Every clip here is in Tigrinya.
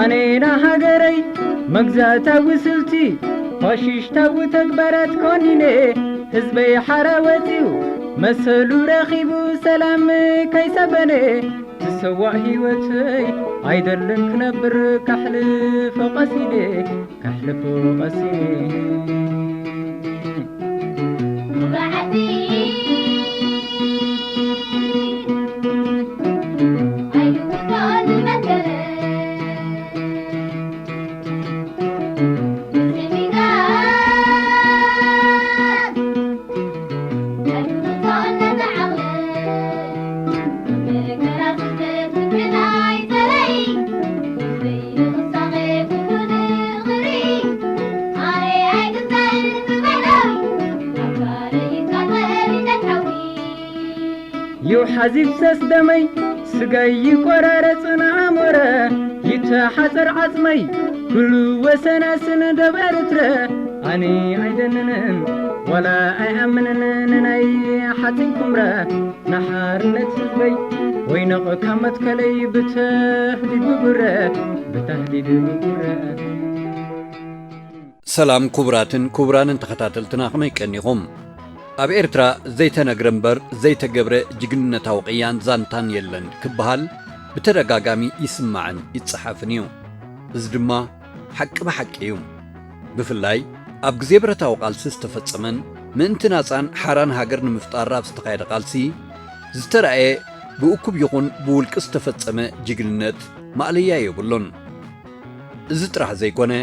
ኣነ ንሃገረይ መግዛእታዊ ስልቲ ፋሽሽታዊ ተግባራት ኮኒነ፣ ህዝበይ ሓራ ወጺኡ መሰሉ ረኺቡ ሰላም ከይሰፈነ፣ ዝሰዋእ ህይወተይ ኣይደልን ክነብር፣ ከሕልፎ ቀሲነ፣ ከሕልፎ ቀሲነ። ይውሓዝ ይፍሰስ ደመይ፣ ስጋይ ይቆራረጽ ንኣሞረ፣ ይተሓጸር ዓጽመይ፣ ኩሉ ወሰናስን ደብ ኤርትረ። ኣነ ኣይደንንን ዋላ ኣይኣምንን ንናይ ሓጺን ኩምረ፣ ንሓርነት ህዝበይ ወይነቕ ካብ መትከለይ፣ ብተህዲድ ብጉረ፣ ብተህዲድ ብጉረ። ሰላም ክቡራትን ክቡራንን ተኸታተልትና፣ ከመይ ቀኒኹም? ኣብ ኤርትራ ዘይተነግረ እምበር ዘይተገብረ ጅግንነታዊ ቅያን ዛንታን የለን ክበሃል ብተደጋጋሚ ይስማዕን ይጸሓፍን እዩ። እዚ ድማ ሓቂ ብሓቂ እዩ። ብፍላይ ኣብ ግዜ ብረታዊ ቃልሲ ዝተፈጸመን ምእንቲ ናጻን ሓራን ሃገር ንምፍጣር ኣብ ዝተኻየደ ቃልሲ ዝተራእየ ብእኩብ ይኹን ብውልቂ ዝተፈጸመ ጅግንነት ማእለያ የብሉን። እዚ ጥራሕ ዘይኮነ፣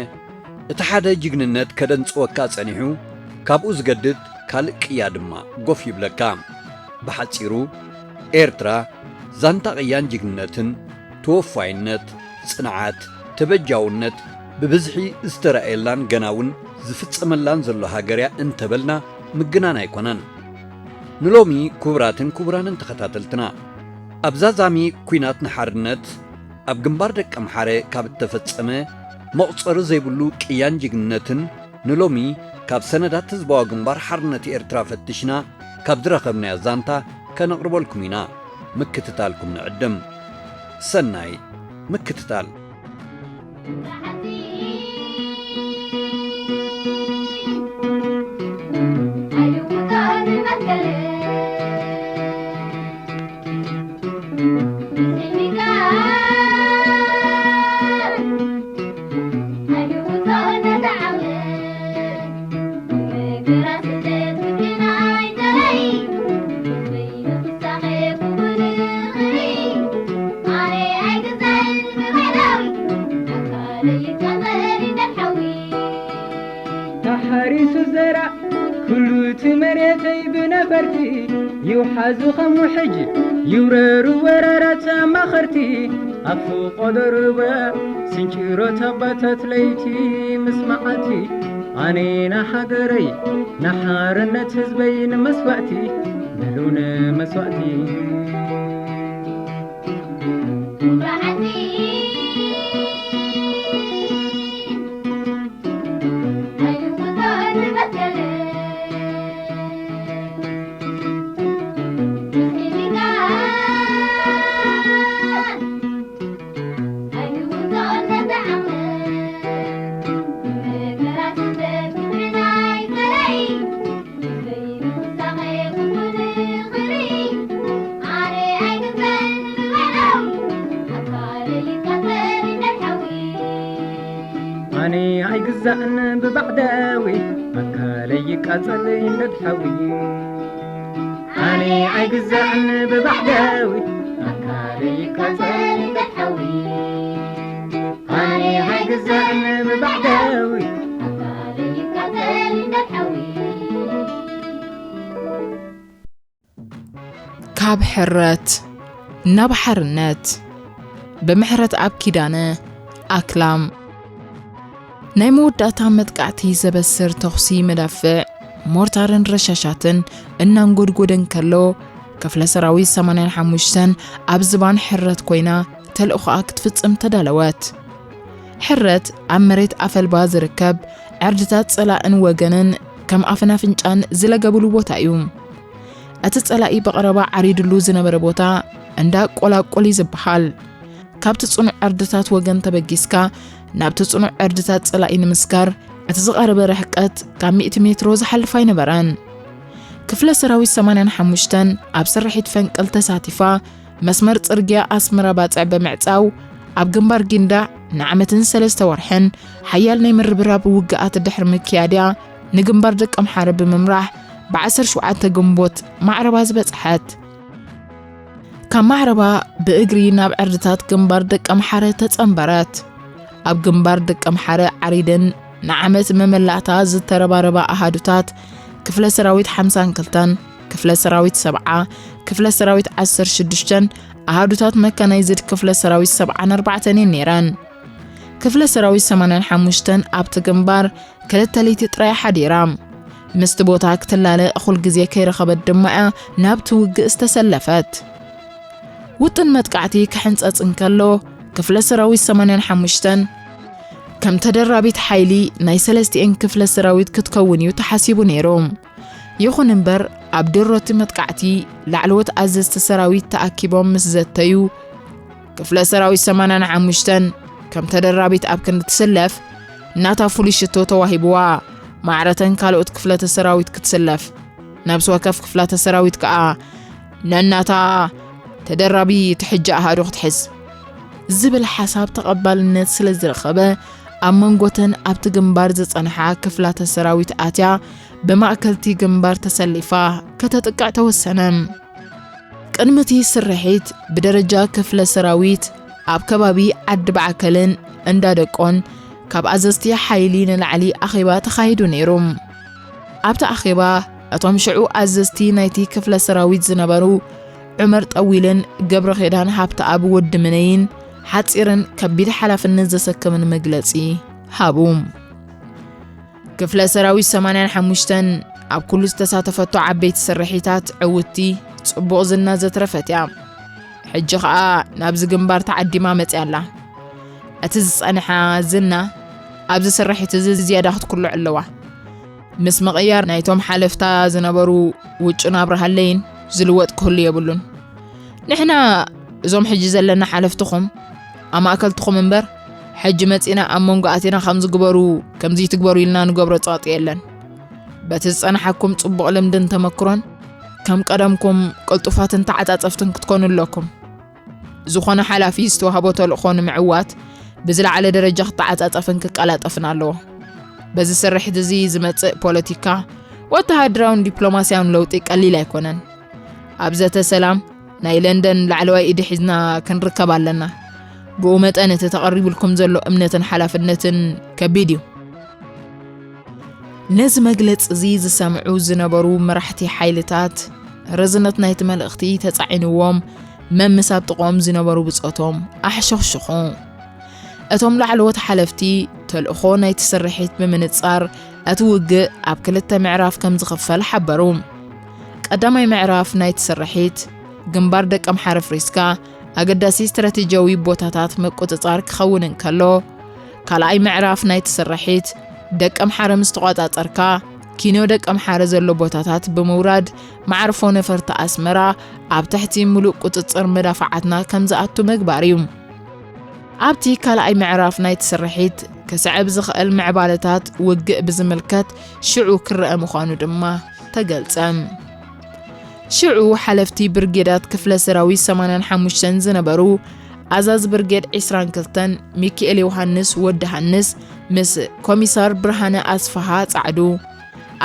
እቲ ሓደ ጅግንነት ከደንጽወካ ጸኒሑ፣ ካብኡ ዝገድድ ካልእ ቅያ ድማ ጎፍ ይብለካ። ብሓጺሩ፣ ኤርትራ ዛንታ ቅያን ጅግንነትን፣ ተወፋይነት፣ ጽንዓት፣ ተበጃውነት ብብዝሒ ዝተራእየላን ገና እውን ዝፍጸመላን ዘሎ ሃገር እያ እንተበልና ምግናን ኣይኮነን። ንሎሚ ክቡራትን ክቡራንን ተኸታተልትና፣ ኣብ ዛዛሚ ኲናት ንሓርነት ኣብ ግንባር ደቀምሓረ ካብ እተፈጸመ መቑጸሪ ዘይብሉ ቅያን ጅግንነትን ንሎሚ ካብ ሰነዳት ህዝባዊ ግንባር ሓርነት ኤርትራ ፈቲሽና ካብ ዝረኸብናዮ ዛንታ ከነቕርበልኩም ኢና። ምክትታልኩም ንዕድም። ሰናይ ምክትታል። ተሓሪሱ ዘራእ ኩሉ እቲ መሬተይ ብነፈርቲ፣ ይውሓዙ ከም ውሕጅ ይውረሩ ወራራት ኣማኸርቲ። ኣብ ፍቖዶ ሩባ ስንጭሮት ኣባታት ለይቲ ምስ መዓልቲ፣ ኣነ ንሃገረይ ንሓርነት ህዝበይ ንመስዋእቲ፣ በሉ ንመስዋእቲ። ኣነ ኣይግዛእን ብባዕዳዊ፣ ኣካለይ ይቃጸል ይንደድ ሓዊ። ኣነ ኣይግዛእን ብባዕዳዊ፣ ኣካለይ ይቃጸል ይንደድ ሓዊ። ኣነ ኣይግዛእን ብባዕዳዊ፣ ኣካለይ ይቃጸል ይንደድ ሓዊ። ካብ ሕረት ናብ ሓርነት፣ ብምሕረተኣብ ኪዳነ ኣክላም። ናይ መወዳእታ መጥቃዕቲ ዘበስር ተኹሲ መዳፍዕ፣ ሞርታርን ረሻሻትን እናንጎድጎደ እንከሎ፣ ክፍለ ሰራዊት ሰማንያን ሓሙሽተን ኣብ ዝባን ሕረት ኮይና ተልእኾኣ ክትፍጽም ተዳለወት። ሕረት ኣብ መሬት ኣፈልባ ዝርከብ ዕርድታት ጸላእን ወገንን ከም ኣፍን ኣፍንጫን ዝለገብሉ ቦታ እዩ። እቲ ጸላኢ ብቐረባ ዓሪድሉ ዝነበረ ቦታ እንዳ ቆላቁል እዩ ዝበሃል። ካብቲ ጽኑዕ ዕርድታት ወገን ተበጊስካ ናብቲ ጽኑዕ ዕርድታት ጸላኢ ንምስጋር እቲ ዝቐረበ ርሕቀት ካብ ሚእቲ ሜትሮ ዝሓልፍ ኣይነበረን። ክፍለ ሰራዊት ሰማንያን ሓሙሽተን ኣብ ስርሒት ፈንቅል ተሳቲፋ መስመር ጽርግያ ኣስመራ ባጽዕ ብምዕጻው ኣብ ግንባር ጊንዳዕ ንዓመትን ሰለስተ ወርሕን ሓያል ናይ ምርብራብ ውግኣት ድሕሪ ምክያድያ ንግንባር ደቀምሓረ ብምምራሕ ብ ዓሰርተ ሸውዓተ ግንቦት ማዕረባ ዝበጽሐት። ካብ ማዕረባ ብእግሪ ናብ ዕርድታት ግንባር ደቀምሓረ ተጸንበረት። ኣብ ግንባር ደቀምሓረ ዓሪደን ንዓመት መመላእታ ዝተረባረባ ኣሃዱታት ክፍለ ሰራዊት ሓምሳን ክልተን፣ ክፍለ ሰራዊት ሰብዓ፣ ክፍለ ሰራዊት ዓሰርተ ሽዱሽተን ኣሃዱታት መካናይዝድ ክፍለ ሰራዊት ሰብዓን ኣርባዕተን እየን ነይረን። ክፍለ ሰራዊት ሰማንያን ሓሙሽተን ኣብቲ ግንባር ክልተ ለይቲ ጥራይ ሓዲራ። ምስቲ ቦታ ክትላለ እኹል ግዜ ከይረኸበት ድማ እያ ናብቲ ውግእ ዝተሰለፈት። ውጥን መጥቃዕቲ ክሕንጸጽ እንከሎ፣ ክፍለ ሰራዊት ሰማንያን ሓሙሽተን ከም ተደራቢት ሓይሊ ናይ ሰለስቲኤን ክፍለ ሰራዊት ክትከውን እዩ ተሓሲቡ ነይሩ። ይኹን እምበር፣ ኣብ ድሮቲ መጥቃዕቲ ላዕለዎት ኣዘዝቲ ሰራዊት ተኣኪቦም ምስ ዘተዩ፣ ክፍለ ሰራዊት ሰማንያን ሓሙሽተን ከም ተደራቢት ኣብ ክንዲ ትስለፍ፣ ናታ ፍሉይ ሽቶ ተዋሂብዋ፣ ማዕረተን ካልኦት ክፍለተ ሰራዊት ክትስለፍ፣ ነብሲ ወከፍ ክፍላተ ሰራዊት ከኣ ነናታ ተደራቢ ትሕጂ ኣሃዱ ክትሕዝ ዝብል ሓሳብ ተቐባልነት ስለ ዝረኸበ፣ ኣብ መንጎተን ኣብቲ ግንባር ዝጸንሓ ክፍላተ ሰራዊት ኣትያ ብማእከልቲ ግንባር ተሰሊፋ ከተጥቅዕ ተወሰነ። ቅድሚ እቲ ስርሒት ብደረጃ ክፍለ ሰራዊት ኣብ ከባቢ ዓዲ ባዕከልን እንዳ ደቆን ካብ ኣዘዝቲ ሓይሊ ንላዕሊ ኣኼባ ተኻይዱ ነይሩ። ኣብቲ ኣኼባ እቶም ሽዑ ኣዘዝቲ ናይቲ ክፍለ ሰራዊት ዝነበሩ ዑመር ጠዊልን ገብረኺዳን ሃብተኣብ ወዲ ምነይን ሓጺርን ከቢድ ሓላፍነት ዘሰከምን መግለጺ ሃቡ። ክፍለ ሰራዊት ሰማንያን ሓሙሽተን ኣብ ኩሉ ዝተሳተፈቶ ዓበይቲ ስርሒታት ዕውትቲ ጽቡቕ ዝና ዘትረፈት እያ። ሕጂ ኸኣ ናብዚ ግንባር ተዓዲማ መጽያ ኣላ። እቲ ዝጸንሓ ዝና ኣብዚ ስርሒት እዚ ዝያዳ ክትኩልዕ ኣለዋ። ምስ ምቕያር ናይቶም ሓለፍታ ዝነበሩ ውጩ ናብራ ሃለይን ዝልወጥ ክህሉ የብሉን። ንሕና እዞም ሕጂ ዘለና ሓለፍትኹም ኣማእከልትኹም እምበር፣ ሕጂ መጺና ኣብ መንጎ ኣቲና ከምዚ ግበሩ፣ ከምዚ ትግበሩ ኢልና ንገብሮ ጸቕጢ የለን። በቲ ዝጸንሓኩም ጽቡቕ ልምድን ተመክሮን፣ ከም ቀደምኩም ቅልጡፋትን ተዓጻጸፍትን ክትኮኑ ኣለኩም። ዝኾነ ሓላፊ ዝተዋህቦ ተልእኾ ንምዕዋት ብዝለዓለ ደረጃ ክተዓጻጸፍን ክቀላጠፍን ኣለዎ። በዚ ስርሒት እዚ ዝመጽእ ፖለቲካ፣ ወተሃደራውን ዲፕሎማስያውን ለውጢ ቀሊል ኣይኮነን። ኣብ ዘተ ሰላም ናይ ለንደን ላዕለዋይ ኢድ ሒዝና ክንርከብ ኣለና። ብኡ መጠን እቲ ተቐሪቡልኩም ዘሎ እምነትን ሓላፍነትን ከቢድ እዩ። ነዚ መግለጺ እዚ ዝሰምዑ ዝነበሩ መራሕቲ ሓይልታት ርዝነት ናይቲ መልእኽቲ ተጻዒንዎም መምስ ኣብ ጥቕኦም ዝነበሩ ብጾቶም ኣሕሸኽሽኹ። እቶም ላዕለዎት ሓለፍቲ ተልእኾ ናይቲ ስርሒት ብምንጻር እቲ ውግእ ኣብ ክልተ ምዕራፍ ከም ዝኽፈል ሓበሩ። ቀዳማይ ምዕራፍ ናይቲ ስርሒት ግንባር ደቀምሓረ ኣፍሪስካ ኣገዳሲ ስትራቴጂያዊ ቦታታት ምቁጽጻር ክኸውን እንከሎ፣ ካልኣይ ምዕራፍ ናይቲ ስርሒት ደቀምሓረ ምስ ተቖጻጸርካ ኪኖ ደቀምሓረ ዘሎ ቦታታት ብምውራድ መዓርፎ ነፈርቲ ኣስመራ ኣብ ትሕቲ ምሉእ ቁጽጽር መዳፍዓትና ከም ዝኣቱ ምግባር እዩ። ኣብቲ ካልኣይ ምዕራፍ ናይቲ ስርሒት ክስዕብ ዝኽእል ምዕባለታት ውግእ ብዝምልከት ሽዑ ክረአ ምዃኑ ድማ ተገልጸ። ሽዑ ሓለፍቲ ብርጌዳት ክፍለ ሰራዊት ሰማንያን ሓሙሽተን ዝነበሩ ኣዛዚ ብርጌድ ዕስራን ክልተን ሚኪኤል ዮሃንስ ወዲ ሃንስ ምስ ኮሚሳር ብርሃነ ኣስፍሃ ጻዕዱ፣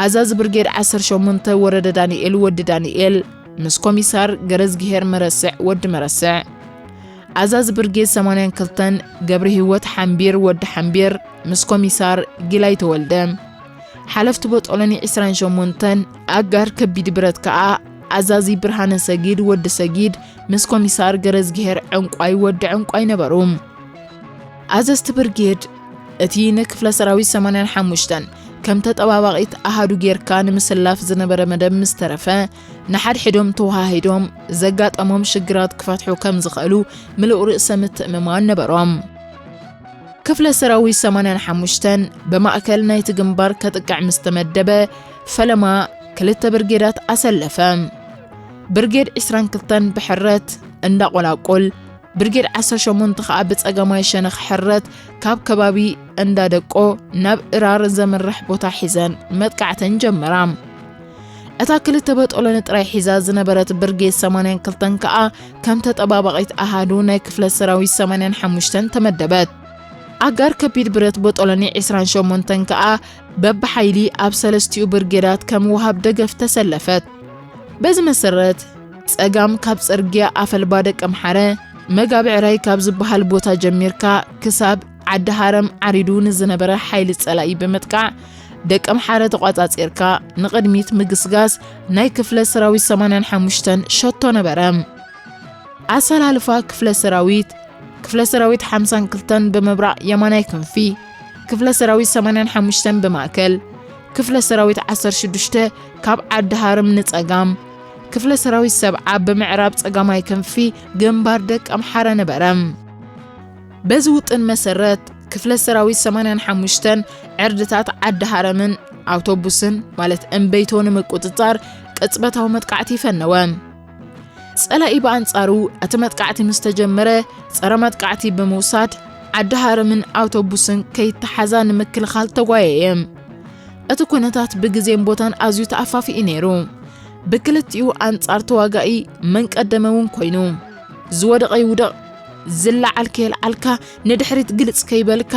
ኣዛዚ ብርጌድ ዓሰርተ ሸሞንተ ወረደ ዳንኤል ወዲ ዳንኤል ምስ ኮሚሳር ገረዝግሄር መረስዕ ወዲ መረስዕ፣ ኣዛዚ ብርጌድ ሰማንያን ክልተን ገብረ ህይወት ሓምቢር ወዲ ሓምቢር ምስ ኮሚሳር ጊላይ ተወልደ፣ ሓለፍቲ ቦጦሎኒ ዕስራን ሸሞንተን ኣጋር ከቢድ ብረት ከኣ ኣዛዚ ብርሃነ ሰጊድ ወዲ ሰጊድ ምስ ኮሚሳር ገረዝግሄር ዕንቋይ ወዲ ዕንቋይ ነበሩ። ኣዘዝቲ ብርጌድ፣ እቲ ንክፍለ ሰራዊት ሰማንያን ሓሙሽተን ከም ተጠባባቒት ኣሃዱ ጌርካ ንምስላፍ ዝነበረ መደብ ምስ ተረፈ፣ ንሓድሕዶም ተወሃሂዶም ዘጋጠሞም ሽግራት ክፈትሑ ከም ዝኽእሉ ምሉእ ርእሰ ምትእምማን ነበሮም። ክፍለ ሰራዊት ሰማንያን ሓሙሽተን ብማእከል ናይቲ ግንባር ከጥቅዕ ምስ ተመደበ፣ ፈለማ ክልተ ብርጌዳት ኣሰለፈ። ብርጌድ ዕስራን ክልተን ብሕረት እንዳቆላቁል፣ ብርጌድ ዓሰርተ ሸሞንተ ከኣ ብጸጋማይ ሸነኽ ሕረት ካብ ከባቢ እንዳደቆ ናብ እራር ዘምርሕ ቦታ ሒዘን መጥቃዕተን ጀመራ። እታ ክልተ በጦሎኒ ጥራይ ሒዛ ዝነበረት ብርጌድ ሰማንያን ክልተን ከኣ ከም ተጠባባቒት ኣሃዱ ናይ ክፍለ ሰራዊት ሰማንያን ሓሙሽተን ተመደበት። ኣጋር ከቢድ ብረት በጦሎኒ ዕስራን ሸሞንተን ከኣ በብሓይሊ ኣብ ሰለስቲኡ ብርጌዳት ከም ወሃብ ደገፍ ተሰለፈት። በዚ መሰረት፣ ጸጋም ካብ ጽርግያ ኣፈልባ ደቀምሓረ፣ መጋብዕራይ ካብ ዝበሃል ቦታ ጀሚርካ ክሳብ ዓዲ ሃረም ዓሪዱ ንዝነበረ ሓይሊ ጸላኢ ብምጥቃዕ፣ ደቀምሓረ ተቋጻጺርካ ንቕድሚት ምግስጋስ ናይ ክፍለ ሰራዊት ሰማንያን ሓሙሽተን ሸቶ ነበረ። ኣሰላልፋ ክፍለ ሰራዊት፣ ክፍለ ሰራዊት ሓምሳን ክልተን ብምብራቕ የማናይ ክንፊ፣ ክፍለ ሰራዊት ሰማንያን ሓሙሽተን ብማእከል፣ ክፍለ ሰራዊት ዓሰርተ ሽዱሽተ ካብ ዓዲ ሃርም ንጸጋም፣ ክፍለ ሰራዊት ሰብዓ ብምዕራብ ጸጋማይ ክንፊ ግንባር ደቀምሓረ ነበረ። በዚ ውጥን መሰረት፣ ክፍለ ሰራዊት ሰማንያን ሓሙሽተን ዕርድታት ዓዲ ሃረምን ኣውቶቡስን፣ ማለት እምበይቶ፣ ንምቁጽጻር ቅጽበታዊ መጥቃዕቲ ፈነወ። ጸላኢ ብኣንጻሩ፣ እቲ መጥቃዕቲ ምስ ተጀመረ፣ ጸረ መጥቃዕቲ ብምውሳድ፣ ዓዲ ሃረምን ኣውቶቡስን ከይተሓዛ ንምክልኻል ተጓየየ። እቲ ኩነታት ብግዜን ቦታን ኣዝዩ ተኣፋፊኡ ነይሩ። ብክልቲኡ ኣንጻር ተዋጋኢ መን ቀደመ እውን ኮይኑ፣ ዝወደቐ ይውደቕ፣ ዝለዓል ከየልዓልካ፣ ንድሕሪት ግልጽ ከይበልካ፣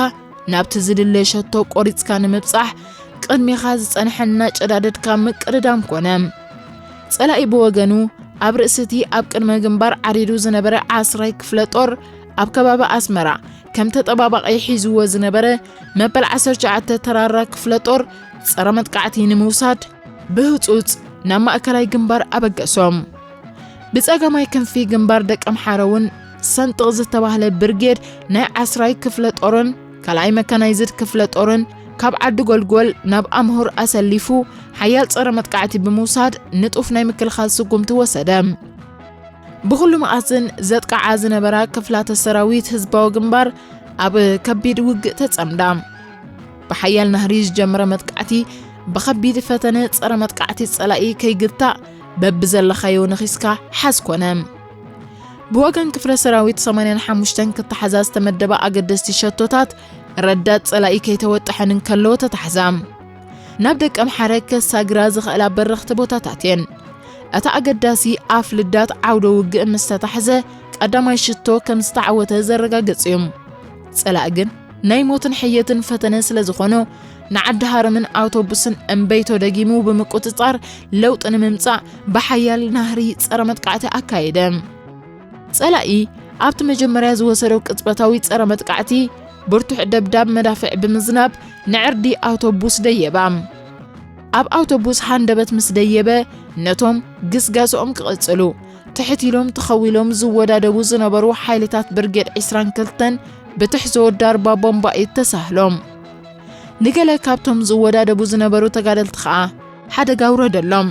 ናብቲ ዝድለ ሸቶ ቆሪጽካ ንምብጻሕ፣ ቅድሜኻ ዝጸንሐ እናጨዳደድካ ምቅድዳም ኮነ። ጸላኢ ብወገኑ፣ ኣብ ርእሲ እቲ ኣብ ቅድመ ግንባር ዓሪዱ ዝነበረ ዓስራይ ክፍለ ጦር፣ ኣብ ከባቢ ኣስመራ ከም ተጠባባቒ ሒዝዎ ዝነበረ መበል ዓሰርተ ትሽዓተ ተራራ ክፍለ ጦር ጸረ መጥቃዕቲ ንምውሳድ፣ ብህጹጽ ናብ ማእከላይ ግንባር ኣበገሶም። ብጸጋማይ ክንፊ ግንባር ደቀምሓረ እውን ሰንጥቕ ዝተባህለ ብርጌድ ናይ ዓስራይ ክፍለ ጦርን ካልኣይ መካናይዝድ ክፍለ ጦርን ካብ ዓዲ ጎልጎል ናብ ኣምሁር ኣሰሊፉ ሓያል ጸረ መጥቃዕቲ ብምውሳድ ንጡፍ ናይ ምክልኻል ስጉምቲ ወሰደ። ብኹሉ መኣዝን ዘጥቅዓ ዝነበራ ክፍላተ ሰራዊት ህዝባዊ ግንባር ኣብ ከቢድ ውግእ ተጸምዳ። ብሓያል ናህሪ ዝጀመረ መጥቃዕቲ ብኸቢድ ፈተነ ጸረ መጥቃዕቲ ጸላኢ ከይግታእ በብዘለኻዮ ነኺስካ ሓዝ ኮነ። ብወገን ክፍለ ሰራዊት ሰማንያን ሓሙሽተን ክተሓዛ ዝተመደባ ኣገደስቲ ሸቶታት ረዳት ጸላኢ ከይተወጠሐን እንከሎ ተታሕዛ። ናብ ደቀምሓረ ከሳግራ ዝኽእላ በረኽቲ ቦታታት እየን። እቲ ኣገዳሲ ኣፍ ልዳት ዓውደ ውግእ ምስ ተታሕዘ ቀዳማይ ሽቶ ከም ዝተዓወተ ዘረጋግጽ እዩ። ጸላኢ ግን ናይ ሞትን ሕየትን ፈተነ ስለ ዝኾኖ፣ ንዓዲ ሃረምን ኣውቶቡስን እምበይቶ ደጊሙ ብምቁጽጻር ለውጢ ንምምጻእ ብሓያል ናህሪ ጸረ መጥቃዕቲ ኣካየደ። ጸላኢ ኣብቲ መጀመርያ ዝወሰዶ ቅጽበታዊ ጸረ መጥቃዕቲ ብርቱዕ ደብዳብ መዳፍዕ ብምዝናብ ንዕርዲ ኣውቶቡስ ደየባ። ኣብ ኣውቶቡስ ሃንደበት ምስ ደየበ፣ ነቶም ግስጋስኦም ክቕጽሉ ትሕት ኢሎም ተኸዊሎም ዝወዳደቡ ዝነበሩ ሓይልታት ብርጌድ ዕስራን ክልተን ብትሕዞ ዳርባ ቦምባ እዩ ተሳህሎም። ንገለ ካብቶም ዝወዳደቡ ዝነበሩ ተጋደልቲ ኸኣ ሓደጋ ኣውረደሎም።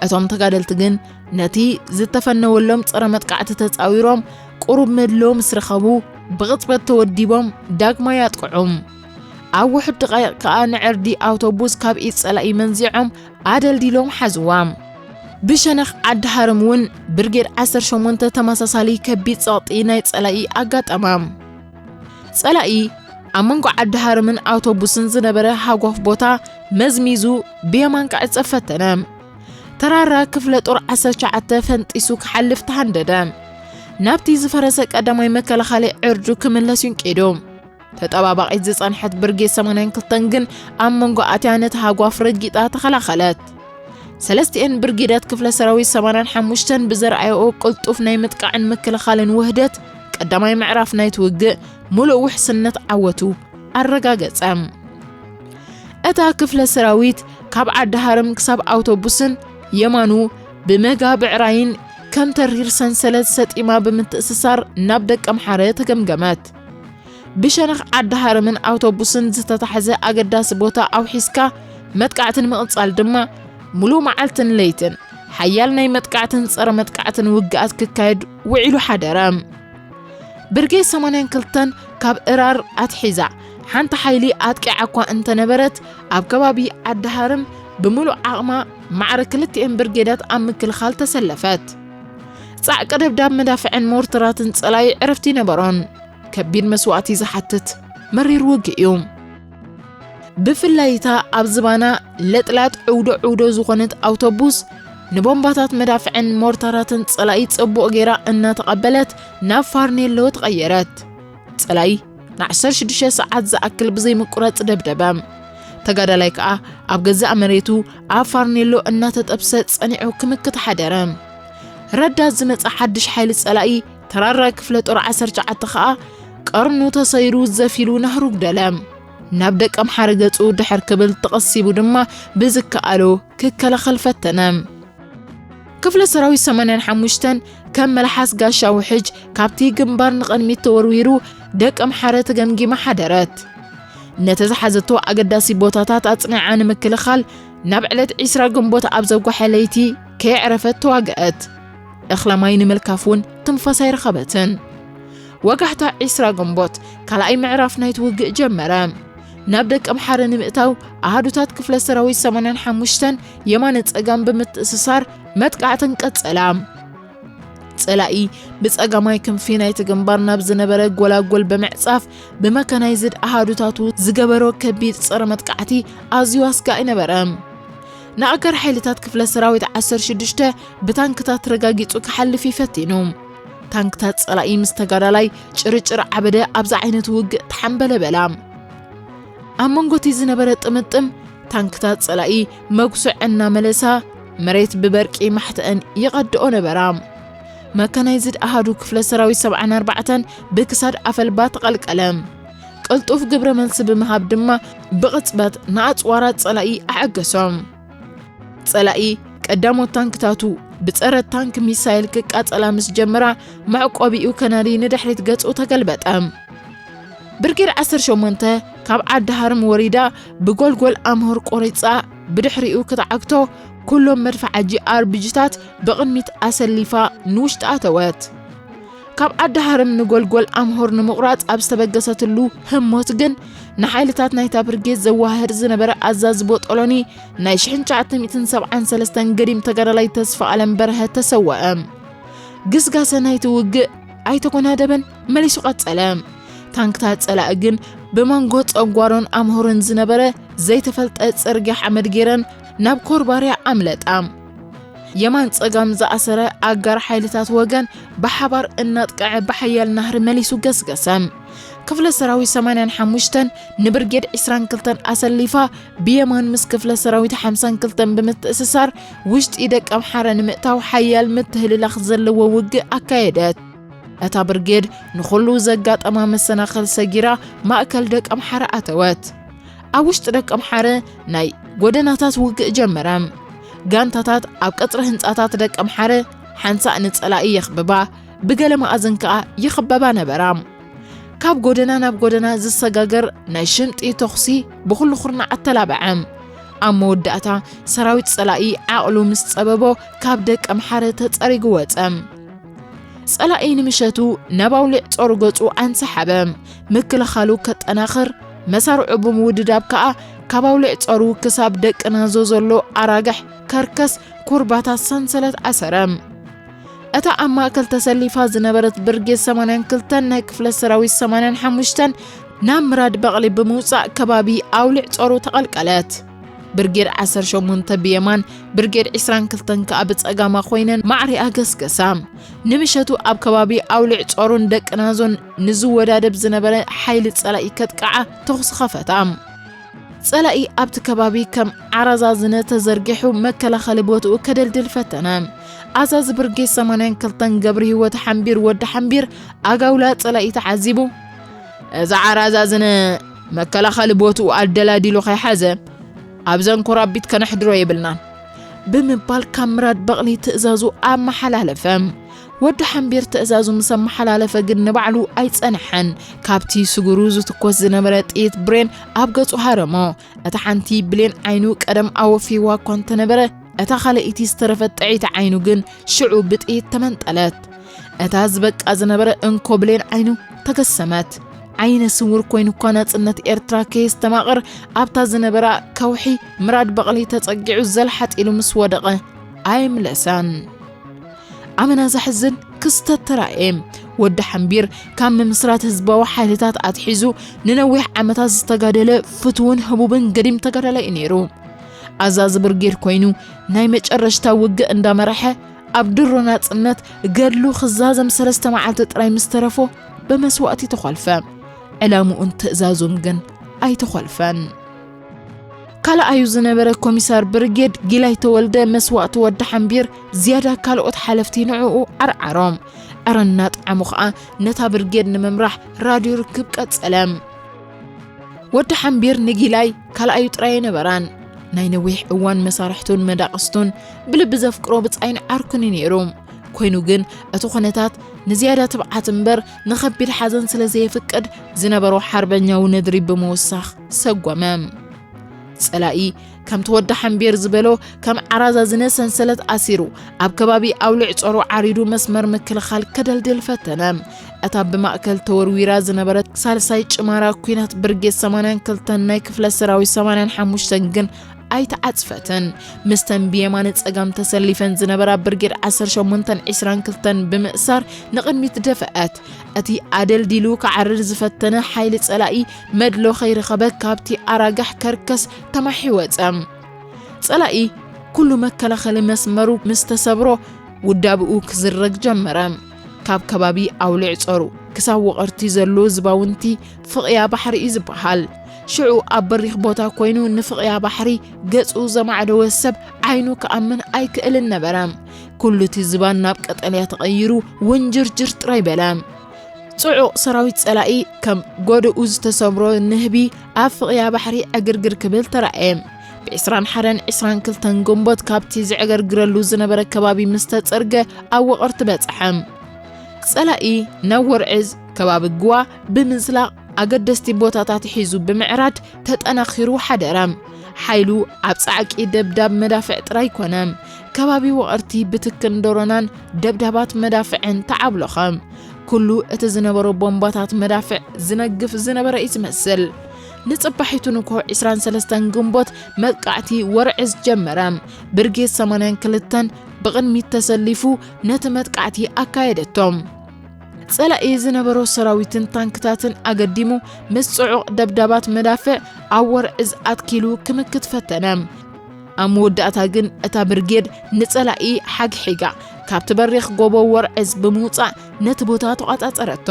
እቶም ተጋደልቲ ግን ነቲ ዝተፈነወሎም ጸረ መጥቃዕቲ ተጻዊሮም ቁሩብ መድሎ ምስ ረኸቡ ብቕጽበት ተወዲቦም ዳግማይ ኣጥቅዑ። ኣብ ውሑድ ደቓይቕ ከኣ ንዕርዲ ኣውቶቡስ ካብ ኢድ ጸላኢ መንዚዖም ኣደልዲሎም ሓዝዋ። ብሸነኽ ዓዲ ሃርም እውን ብርጌድ ዓሰርተ ሸሞንተ ተመሳሳሊ ከቢድ ጸቕጢ ናይ ጸላኢ ኣጋጠማ። ጸላኢ ኣብ መንጎ ዓዲ ሃርምን ኣውቶቡስን ዝነበረ ሃጓፍ ቦታ መዝሚዙ ብየማን ክዕጸፍ ፈተነ። ተራራ ክፍለ ጦር ዓሰርተ ትሽዓተ ፈንጢሱ ክሓልፍ ተሃንደደ። ናብቲ ዝፈረሰ ቀዳማይ መከላኸሊ ዕርዱ ክምለስ ይንቂዱ። ተጠባባቒት ዝጸንሐት ብርጌድ ሰማንያን ክልተን ግን ኣብ መንጎ ኣትያ ነቲ ሃጓፍ ረጊጣ ተኸላኸለት። ሰለስቲኤን ብርጌዳት ክፍለ ሰራዊት ሰማንያን ሓሙሽተን ብዘርኣየኦ ቅልጡፍ ናይ ምጥቃዕን ምክልኻልን ውህደት፣ ቀዳማይ ምዕራፍ ናይቲ ውግእ ምሉእ ውሕስነት ዓወቱ ኣረጋገጸ። እታ ክፍለ ሰራዊት ካብ ዓዲ ሃርም ክሳብ ኣውቶቡስን የማኑ ብመጋ ብዕራይን ከም ተሪር ሰንሰለት ሰጢማ ብምትእስሳር ናብ ደቀምሓረ ተገምገመት። ብሸነኽ ዓዲ ሃረምን ኣውቶቡስን ዝተታሕዘ ኣገዳሲ ቦታ ኣውሒስካ መጥቃዕቲ ንምቕጻል ድማ፣ ምሉእ መዓልትን ለይትን ሓያል ናይ መጥቃዕትን ጸረ መጥቃዕትን ውግኣት ክካየድ ውዒሉ ሓደረ። ብርጌድ ሰማንያን ክልተን ካብ እራር ኣትሒዛ ሓንቲ ሓይሊ ኣጥቂዓ እኳ እንተነበረት፣ ኣብ ከባቢ ዓዲ ሃርም ብምሉእ ዓቕማ ማዕረ ክልቲኤን ብርጌዳት ኣብ ምክልኻል ተሰለፈት። ጻዕቂ ደብዳብ መዳፍዕን ሞርተራትን ጸላኢ ዕረፍቲ ይነበሮን። ከቢድ መስዋእቲ ዝሓትት መሪር ውግእ እዩ። ብፍላይ እታ ኣብ ዝባና ለጥላጥ ዕውዶ ዕውዶ ዝኾነት ኣውቶቡስ፣ ንቦምባታት መዳፍዕን ሞርታራትን ጸላኢ ጽቡቕ ጌራ እናተቐበለት ናብ ፋርኔሎ ተቐየረት። ጸላኢ ንዓሰርተ ሽዱሽተ ሰዓት ዝኣክል ብዘይምቁራጽ ደብደበ። ተጋዳላይ ከኣ ኣብ ገዛእ መሬቱ ኣብ ፋርኔሎ እናተጠብሰ ጸኒዑ ክምክት ሓደረ። ረዳት ዝመጸ ሓድሽ ሓይሊ ጸላኢ ተራራ ክፍለ ጦር ዓሰርተ ትሽዓተ ከኣ ቀርኑ ተሰይሩ ዘፊሉ ናህሩ ጉደለ። ናብ ደቀምሓረ ገጹ ድሕር ክብል ተቐሲቡ ድማ ብዝከኣሎ ክከላኸል ፈተነ። ክፍለ ሰራዊት ሰማንያን ሓሙሽተን ከም መልሓስ ጋሻ ውሕጅ ካብቲ ግንባር ንቕድሚት ተወርዊሩ ደቀምሓረ ተገምጊማ ሓደረት። ነቲ ዝሓዘቶ ኣገዳሲ ቦታታት ኣጽኒዓ ንምክልኻል ናብ ዕለት ዒስራ ግንቦት ኣብ ዘጓሐ ለይቲ ከየዕረፈት ተዋግአት። እኽለ ማይ ንምልካፍ እውን ትንፋስ ኣይረኸበትን። ወጋሕታ ዒስራ ግንቦት ካልኣይ ምዕራፍ ናይቲ ውግእ ጀመረ። ናብ ደቀምሓረ ንምእታው ኣሃዱታት ክፍለ ሰራዊት ሰማንያን ሓሙሽተን የማነ ጸጋም ብምትእስሳር መጥቃዕተን ቀጸላ። ጸላኢ ብጸጋማይ ክንፊ ናይቲ ግንባር ናብ ዝነበረ ጎላጎል ብምዕጻፍ ብመካናይዝድ ኣሃዱታቱ ዝገበሮ ከቢድ ጸረ መጥቃዕቲ ኣዝዩ ኣስጋኢ ነበረ። ንኣጋር ሓይልታት ክፍለ ሰራዊት ዓሰርተ ሽዱሽተ ብታንክታት ረጋጊጹ ክሓልፍ እዩ ፈቲኑ። ታንክታት ጸላኢ ምስ ተጋዳላይ ጭርጭር ዓበደ ኣብዚ ዓይነት ውግእ ተሓምበለ በላ። ኣብ መንጎ እቲ ዝነበረ ጥምጥም ታንክታት ጸላኢ መጉስዕ እናመለሳ መሬት ብበርቂ ማሕተአን ይቐድኦ ነበራ። መካናይዝድ ኣሃዱ ክፍለ ሰራዊት ሰብዓን ኣርባዕተን ብክሳድ ኣፈልባ ተቐልቀለ። ቅልጡፍ ግብረ መልሲ ብምሃብ ድማ ብቕጽበት ንኣጽዋራት ጸላኢ ኣዐገሶም። ጸላኢ ቀዳሞት ታንክታቱ ብጸረ ታንክ ሚሳይል ክቃጸላ ምስ ጀመራ መዕቆቢኡ ከናዲ ንድሕሪት ገጹ ተገልበጠ። ብርጌድ ዓሰርተ ሸሞንተ ካብ ዓዲ ሃርም ወሪዳ ብጎልጎል ኣምሆር ቆሪጻ ብድሕሪኡ ክትዓግቶ ኩሎም መድፍዓ ጂ ኣር ቢ ጂ ታት ብቕድሚት ኣሰሊፋ ንውሽጢ ኣተወት። ካብ ዓዲ ሃርም ንጎልጎል ኣምሆር ንምቑራጽ ኣብ ዝተበገሰትሉ ህሞት ግን ንሓይልታት ናይታ ብርጌድ ዘዋህር ዝነበረ ኣዛዚ ቦጦሎኒ ናይ ሽሕን ትሽዓተ ሚእትን ሰብዓን ሰለስተን ገዲም ተጋዳላይ ተስፋ ኣለም በርሀ ተሰወአ። ግስጋሰ ናይቲ ውግእ ኣይተጎናደበን፣ መሊሱ ቀጸለ። ታንክታት ጸላኢ ግን ብመንጎ ጸጓሮን ኣምሆርን ዝነበረ ዘይተፈልጠ ጽርግያ ሓመድ ገይረን ናብ ኮርባርያ ኣምለጣ። የማን ጸጋም ዝኣሰረ ኣጋር ሓይልታት ወገን ብሓባር እናጥቅዐ ብሓያል ናህሪ መሊሱ ገስገሰ። ክፍለ ሰራዊት ሰማንያን ሓሙሽተን ንብርጌድ ዒስራን ክልተን ኣሰሊፋ ብየማን ምስ ክፍለ ሰራዊት ሓምሳን ክልተን ብምትእስሳር ውሽጢ ደቀምሓረ ንምእታው ሓያል ምትህልላኽ ዘለዎ ውግእ ኣካየደት። እታ ብርጌድ ንኹሉ ዘጋጠማ መሰናኽል ሰጊራ ማእከል ደቀምሓረ ኣተወት። ኣብ ውሽጢ ደቀምሓረ ናይ ጎደናታት ውግእ ጀመረ። ጋንታታት ኣብ ቀጽሪ ህንጻታት ደቀምሓረ ሓንሳእ ንጸላኢ የኽብባ፣ ብገለ መኣዝን ከኣ ይኽበባ ነበራ። ካብ ጎደና ናብ ጎደና ዝሰጋገር ናይ ሽምጢ ተኹሲ ብኹሉ ኩርናዕ ኣተላበዐ። ኣብ መወዳእታ ሰራዊት ጸላኢ ዓቕሉ ምስ ጸበቦ ካብ ደቀምሓረ ተጸሪጉ ወጸ። ጸላኢ ንምሸቱ ናብ ኣውሊዕ ጾሩ ገጹ ኣንሰሓበ። ምክልኻሉ ከጠናኽር መሳርዑ ብምውድዳብ ከኣ ካብ ኣውሊዕ ጾሩ ክሳብ ደቂ ናዞ ዘሎ ኣራግሕ ከርከስ ኩርባታት ሰንሰለት ኣሰረ። እታ ኣብ ማእከል ተሰሊፋ ዝነበረት ብርጌድ ሰማንያን ክልተን ናይ ክፍለ ሰራዊት ሰማንያን ሓሙሽተን ናብ ምራድ በቕሊ ብምውጻእ ከባቢ ኣውሊዕ ጾሩ ተቐልቀለት። ብርጌድ ዓሰርተ ሸሞንተ ብየማን፣ ብርጌድ ዒስራን ክልተን ከኣ ብጸጋማ ኮይነን ማዕሪኣ ገስገሳ። ንምሸቱ ኣብ ከባቢ ኣውሊዕ ጾሩን ደቂ ናዞን ንዝወዳደብ ዝነበረ ሓይሊ ጸላኢ ከጥቅዓ ተኹሲ ኸፈታ። ጸላኢ ኣብቲ ከባቢ ከም ዓራዛዝነ ተዘርጊሑ መከላኸሊ ቦትኡ ከደልድል ፈተነ። ኣዛዚ ብርጌድ ሰማንያን ክልተን ገብረ ህይወት ሓምቢር ወዲ ሓምቢር ኣጋውላ ጸላኢ ተዓዚቡ፣ "እዚ ዓራዛዝነ መከላኸሊ ቦትኡ ኣደላዲሉ ከይሓዘ ኣብዘን ኮራቢት ከነሕድሮ የብልናን" ብምባል ካብ ምራድ በቕሊ ትእዛዙ ኣመሓላለፈ። ወዲ ሓምቢር ትእዛዙ ምስ ኣመሓላለፈ ግን ንባዕሉ ኣይጸንሐን። ካብቲ ስጉሩ ዝትኮስ ዝነበረ ጥይት ብሬን ኣብ ገጹ ሃረሞ። እታ ሓንቲ ብሌን ዓይኑ ቀደም ኣወፊዋ እኳ እንተነበረ፣ እታ ካልኣይቲ ዝተረፈት ጥዕይቲ ዓይኑ ግን ሽዑ ብጥይት ተመንጠለት። እታ ዝበቃ ዝነበረ እንኮ ብሌን ዓይኑ ተገሰመት። ዓይነ ስውር ኮይኑ እኳ ናጽነት ኤርትራ ከየስተማቕር ኣብታ ዝነበራ ከውሒ ምራድ በቕሊ ተጸጊዑ ዘልሓጥ ኢሉ ምስ ወደቐ ኣይምለሰን። ኣመና ዘሕዝን ክስተት ተራእየ። ወዲ ሓምቢር ካብ ምምስራት ህዝባዊ ሓይልታት ኣትሒዙ ንነዊሕ ዓመታት ዝተጋደለ ፍቱውን ህቡብን ገዲም ተጋዳላይ እዩ ነይሩ። ኣዛዚ ብርጌድ ኮይኑ ናይ መጨረሽታ ውግእ እንዳመረሐ ኣብ ድሮ ናጽነት ገድሉ ክዛዘም ሰለስተ መዓልቲ ጥራይ ምስ ተረፎ ብመስዋእቲ ተኾልፈ። ዕላምኡን ትእዛዙን ግን ኣይተኾልፈን። ካልኣዩ ዝነበረ ኮሚሳር ብርጌድ ጊላይ ተወልደ መስዋእቲ ወዲ ሓምቢር ዝያዳ ካልኦት ሓለፍቲ ንዕኡ ዓርዓሮም። ዕረ እናጠዓሙ ኸኣ ነታ ብርጌድ ንምምራሕ ራድዮ ርክብ ቀጸለ። ወዲ ሓምቢር ንጊላይ ካልኣዩ ጥራይ ኣይነበራን። ናይ ነዊሕ እዋን መሳርሕቱን መዳቕስቱን ብልቢ ዘፍቅሮ ብጻይን ዓርኩን እዩ ነይሩ። ኮይኑ ግን እቲ ኩነታት ንዝያዳ ትብዓት እምበር ንኸቢድ ሓዘን ስለ ዘየፍቅድ ዝነበሮ ሓርበኛዊ ነድሪ ብምውሳኽ ሰጎመ። ጸላኢ ከምቲ ወዲ ሓምቢር ዝበሎ ከም ዓራዛዝነ ሰንሰለት ኣሲሩ ኣብ ከባቢ ኣውልዕ ጾሩ ዓሪዱ መስመር ምክልኻል ከደልድል ፈተነ። እታ ብማእከል ተወርዊራ ዝነበረት ሳልሳይ ጭማራ ኲናት ብርጌድ ሰማንያን ክልተን ናይ ክፍለ ሰራዊት ሰማንያን ሓሙሽተን ግን ኣይተዓጽፈትን። ምስተን ብየማነ ጸጋም ተሰሊፈን ዝነበራ ብርጌድ ዓሰርተ ሸሞንተን ዕስራን ክልተን ብምእሳር ንቕድሚት ደፈአት። እቲ ኣደልዲሉ ክዓርር ዝፈተነ ሓይሊ ጸላኢ መድሎ ከይረኸበ ካብቲ ኣራጋሕ ከርከስ ተማሒ ወጸ። ጸላኢ ኩሉ መከላኸሊ መስመሩ ምስ ተሰብሮ ውዳብኡ ክዝረግ ጀመረ። ካብ ከባቢ ኣውልዕ ጾሩ ክሳብ ውቕርቲ ዘሎ ዝባውንቲ ፍቕያ ባሕሪ እዩ ዝበሃል። ሽዑ ኣብ በሪኽ ቦታ ኮይኑ ንፍቕያ ባሕሪ ገጹ ዘማዕደወ ሰብ ዓይኑ ክኣምን ኣይክእልን ነበረ። ኩሉ እቲ ዝባን ናብ ቀጠልያ ተቐይሩ ውንጅርጅር ጥራይ በለ። ጽዑቕ ሰራዊት ጸላኢ ከም ጎደኡ ዝተሰብሮ ንህቢ ኣብ ፍቕያ ባሕሪ ዕግርግር ክብል ተራእየ። ብ ዕስራን ሓደን ዕስራን ክልተን ግንቦት ካብቲ ዝዕገርግረሉ ዝነበረ ከባቢ ምስ ተጸርገ ኣብ ውቕርቲ በጽሐ። ጸላኢ ናብ ወርዕዝ ከባቢ ግዋ ብምዝላቕ ኣገደስቲ ቦታታት ሒዙ ብምዕራድ ተጠናኺሩ ሓደረ። ሓይሉ ኣብ ጻዕቂ ደብዳብ መዳፍዕ ጥራይ ኮነ። ከባቢ ውቕርቲ ብትክን ዶሮናን ደብዳባት መዳፍዕን ተዓብሎኸ። ኩሉ እቲ ዝነበሮ ቦምባታት መዳፍዕ ዝነግፍ ዝነበረ እዩ ዝመስል። ንጽባሒቱ ንግሆ ዕስራን ሰለስተን ግንቦት መጥቃዕቲ ወርዕዝ ጀመረ። ብርጌድ ሰማንያን ክልተን ብቕድሚት ተሰሊፉ ነቲ መጥቃዕቲ ኣካየደቶ። ጸላኢ ዝነበሮ ሰራዊትን ታንክታትን ኣገዲሙ ምስ ጽዑቕ ደብዳባት መዳፍዕ ኣብ ወርዕዝ ኣትኪሉ ክምክት ፈተነ። ኣብ መወዳእታ ግን እታ ብርጌድ ንጸላኢ ሓግሒጋ ካብቲ በሪኽ ጎቦ ወርዕዝ ብምውጻእ ነቲ ቦታ ተቖጻጸረቶ።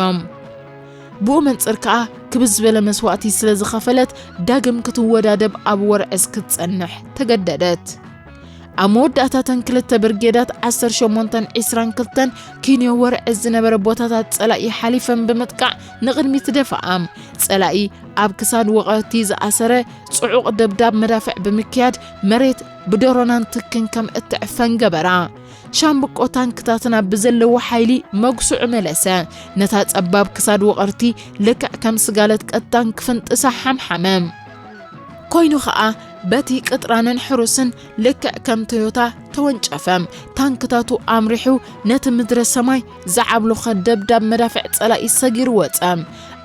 ብኡ መንጽር ከኣ ክብዝ ዝበለ መስዋእቲ ስለ ዝኸፈለት ዳግም ክትወዳደብ ኣብ ወርዕዝ ክትጸንሕ ተገደደት። ኣብ መወዳእታ እተን ክልተ ብርጌዳት ዓሰርተ ሸሞንተን ዕስራን ክልተን ኪንዮ ወርዕዝ ዝነበረ ቦታታት ጸላኢ ሓሊፈን ብምጥቃዕ ንቕድሚት ደፋኣ። ጸላኢ ኣብ ክሳድ ወቐቲ ዝኣሰረ ጽዑቕ ደብዳብ መዳፍዕ ብምክያድ መሬት ብደሮናን ትክን ከም እትዕፈን ገበራ። ሻምብቆ ታንክታትና ብዘለዎ ሓይሊ መጉስዑ መለሰ። ነታ ጸባብ ክሳድ ወቐርቲ ልክዕ ከም ስጋለት ቀጣን ክፍንጥሳ ሓምሓመ። ኮይኑ ኸኣ በቲ ቅጥራንን ሕሩስን ልክዕ ከም ቶዮታ ተወንጨፈ። ታንክታቱ ኣምሪሑ ነቲ ምድረ ሰማይ ዝዓብሎኸ ደብዳብ መዳፍዕ ጸላኢ ሰጊሩ ወጸ።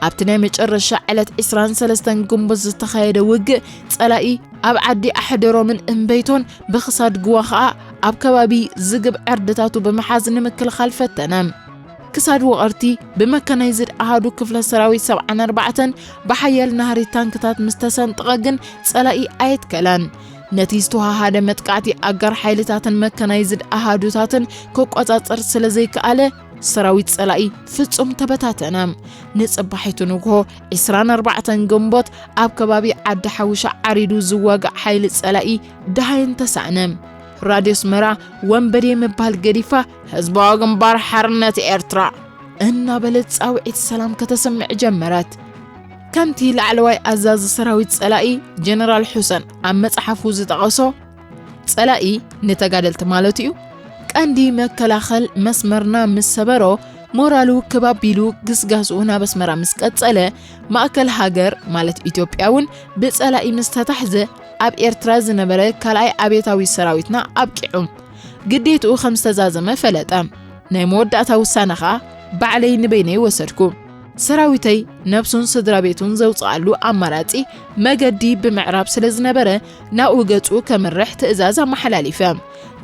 ኣብቲ ናይ መጨረሻ ዕለት ዕስራን ሰለስተን ግንቦት ዝተኻየደ ውግእ ጸላኢ ኣብ ዓዲ ኣሕደሮምን እምበይቶን ብኽሳድ ግዋ ኸኣ ኣብ ከባቢ ዝግብ ዕርድታቱ ብምሓዝ ንምክልኻል ፈተነ። ክሳድ ወቐርቲ ብመካናይዝድ ኣሃዱ ክፍለ ሰራዊት ሰብዓን ኣርባዕተን ብሓያል ናህሪ ታንክታት ምስ ተሰንጠቐ ግን ጸላኢ ኣየትከለን። ነቲ ዝተወሃሃደ መጥቃዕቲ ኣጋር ሓይልታትን መካናይዝድ ኣሃዱታትን ክቆጻጸር ስለ ዘይከኣለ ሰራዊት ጸላኢ ፍጹም ተበታተነ። ንጽባሒቱ ንግሆ ዕስራን ኣርባዕተን ግንቦት ኣብ ከባቢ ዓዲ ሓውሻ ዓሪዱ ዝዋጋእ ሓይሊ ጸላኢ ደሃየን ተሳእነ። ራድዮ ኣስመራ ወንበዴ ምባል ገዲፋ ህዝባዊ ግንባር ሓርነት ኤርትራ እናበለት ጻውዒት ሰላም ከተስምዕ ጀመረት። ከምቲ ላዕለዋይ ኣዛዚ ሰራዊት ጸላኢ ጀነራል ሑሰን ኣብ መጽሓፉ ዝጠቐሶ፣ ጸላኢ ንተጋደልቲ ማለቱ እዩ፣ ቀንዲ መከላኸል መስመርና ምስ ሰበሮ፣ ሞራሉ ክብ ኣቢሉ ግስጋስኡ ናብ ኣስመራ ምስ ቀጸለ፣ ማእከል ሃገር ማለት ኢትዮጵያ እውን ብጸላኢ ምስ ተታሕዘ፣ ኣብ ኤርትራ ዝነበረ ካልኣይ ኣብዮታዊ ሰራዊትና ኣብቂዑ፣ ግዴትኡ ከም ዝተዛዘመ ፈለጠ። ናይ መወዳእታ ውሳነ ኸኣ ባዕለይ ንበይነይ ወሰድኩ። ሰራዊተይ ነብሱን ስድራ ቤቱን ዘውጽኣሉ ኣማራጺ መገዲ ብምዕራብ ስለ ዝነበረ፣ ናብኡ ገጹ ከምርሕ ትእዛዝ ኣመሓላሊፈ።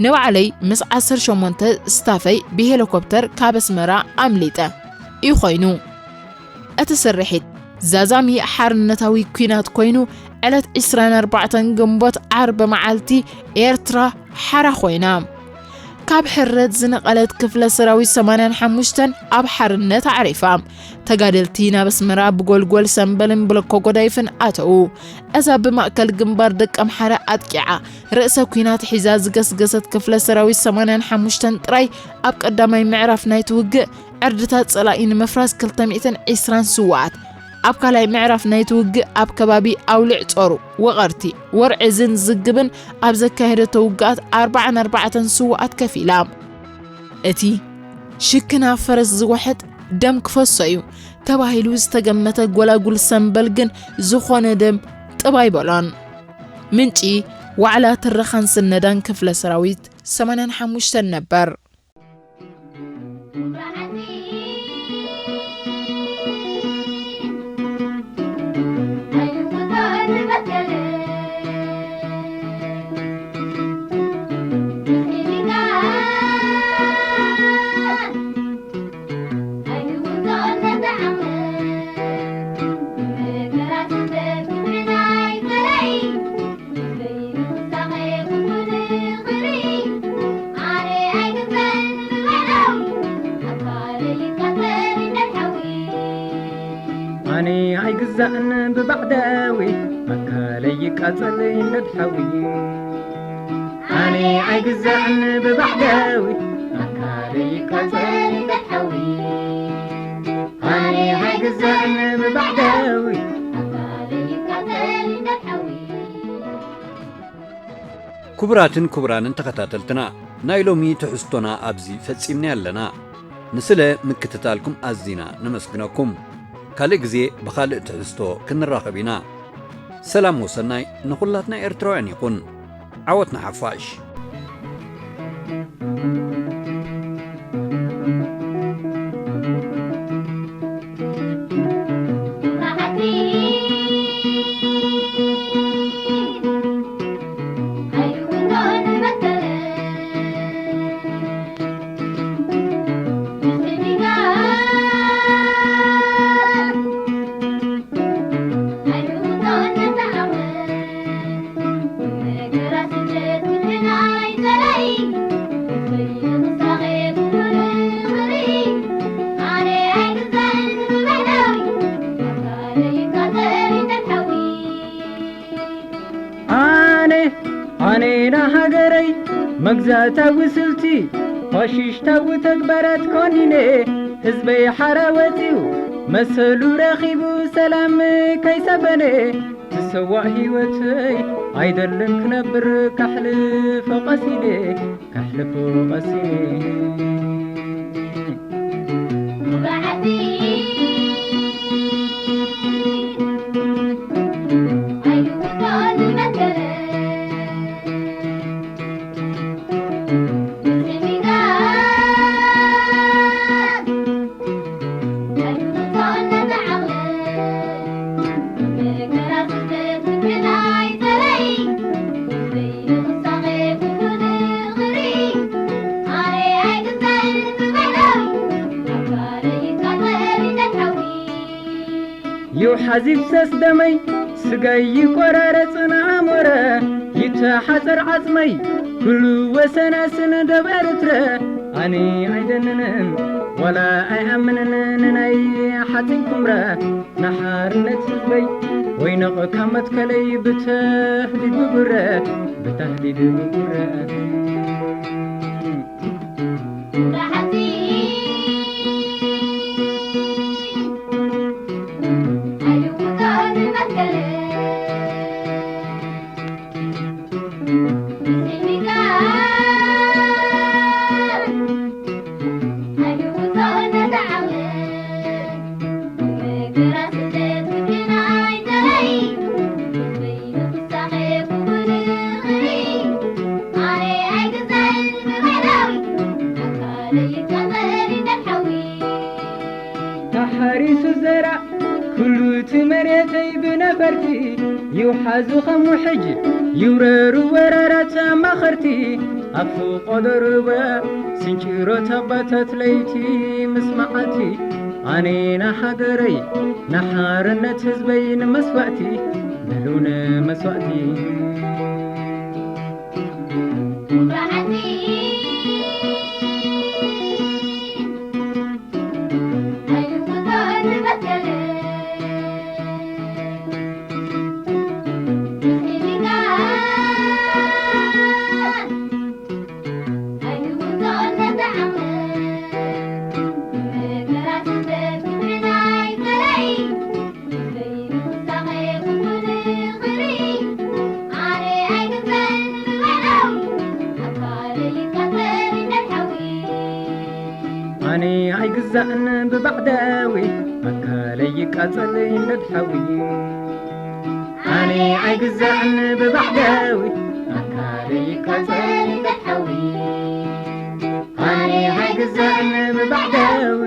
ንባዕለይ ምስ ዓሰርተ ሸሞንተ ስታፈይ ብሄሊኮፕተር ካብ ኣስመራ ኣምሊጠ እዩ ኮይኑ። እቲ ስርሒት ዛዛሚ ሓርነታዊ ኲናት ኮይኑ፣ ዕለት ዕስራን ኣርባዕተን ግንቦት ዓርቢ መዓልቲ ኤርትራ ሓራ ኮይና። ካብ ሕረት ዝነቐለት ክፍለ ሰራዊት ሰማንያን ሓሙሽተን ኣብ ሓርነት ኣዕሪፋ። ተጋደልቲ ናብ ኣስመራ ብጎልጎል ሰምበልን ብለኮ ጎዳይፍን ኣተዉ። እዛ ብማእከል ግንባር ደቀምሓረ ኣጥቂዓ ርእሰ ኲናት ሒዛ ዝገስገሰት ክፍለ ሰራዊት ሰማንያን ሓሙሽተን ጥራይ ኣብ ቀዳማይ ምዕራፍ ናይቲ ውግእ ዕርድታት ጸላኢ ንምፍራስ ክልተ ሚእትን ዕስራን ስውኣት፣ ኣብ ካልኣይ ምዕራፍ ናይቲ ውግእ ኣብ ከባቢ ኣውሊዕ ጾሩ፣ ወቐርቲ፣ ወርዕዝን ዝግብን ኣብ ዘካየደቶ ውግኣት ኣርባዓን ኣርባዕተን ስውኣት ከፊላ። እቲ ሽክና ፈረስ ዝወሕጥ ደም ክፈሶ እዩ ተባሂሉ ዝተገመተ ጎላጉል ሰምበል ግን ዝኾነ ደም ጥብ ኣይበሎን። ምንጪ ዋዕላ ትረኻን ስነዳን ክፍለ ሰራዊት ሰማንያን ሓሙሽተን ነበር። ኣነ ኣይግዛእን ብባዕዳዊ ኣካለይ ይቃጸል እንደድ ሓዊ። ኣነ ኣይግዛእን ብባዕዳዊ ኣካለይ ይቃጸል እንደድ ሓዊ። ኣነ ኣይግዛእን ብባዕዳዊ ኣካለይ ይቃጸል እንደድ ሓዊ። ክቡራትን ክቡራንን ተኸታተልትና፣ ናይ ሎሚ ትሕዝቶና ኣብዚ ፈጺምና ኣለና። ንስለ ምክትታልኩም ኣዚና ነመስግነኩም። ካልእ ግዜ ብኻልእ ትሕዝቶ ክንራኸብ ኢና። ሰላም ወሰናይ ንኹላትና ኤርትራውያን ይኹን። ዓወት ንሓፋሽ። ኣነ ኣነ ንሃገረይ መግዛእታዊ ስልቲ ፋሽሽታዊ ተግባራት ኮኒነ፣ ህዝበይ ሓራ ወፂኡ መሰሉ ረኺቡ ሰላም ከይሰፈነ፣ ዝሰዋእ ህይወተይ ኣይደልን ክነብር ካሕልፎ ቀሲነ፣ ካሕልፎ ቀሲነ። ይውሓዝ ይፍሰስ ደመይ ስጋይ ይቆራረጽ ንኣሞረ ይተሓጸር ዓጽመይ ኩሉ ወሰናስን ደብ ኤርትረ ኣነ ኣይደንንን ዋላ ኣይኣምንን ንናይ ሓጺን ኩምረ ንሓርነት ህዝበይ ወይነቕ ካብ መትከለይ ብተህዲድ ብጉረ ብተህዲድ ብጉረ ተሓሪሱ ዘራእ ኩሉ እቲ መሬተይ ብነፈርቲ ይውሓዙ ከም ውሕጅ ይውረሩ ወራራት ኣማኸርቲ ኣብ ፍቆዶ ሩባ ስንጭሮት ኣባታት ለይቲ ምስ መዓልቲ ኣነ ንሃገረይ ንሓርነት ህዝበይ ንመስዋእቲ በሉ ንመስዋእቲ። ኣነ ኣይግዛእን ብባዕዳዊ ኣካለይ ይቃጸል ይንደድ ሓዊ። ኣነ ኣይግዛእን ብባዕዳዊ ኣካለይ ይቃጸል ይንደድ ሓዊ። ኣነ ኣይግዛእን ብባዕዳዊ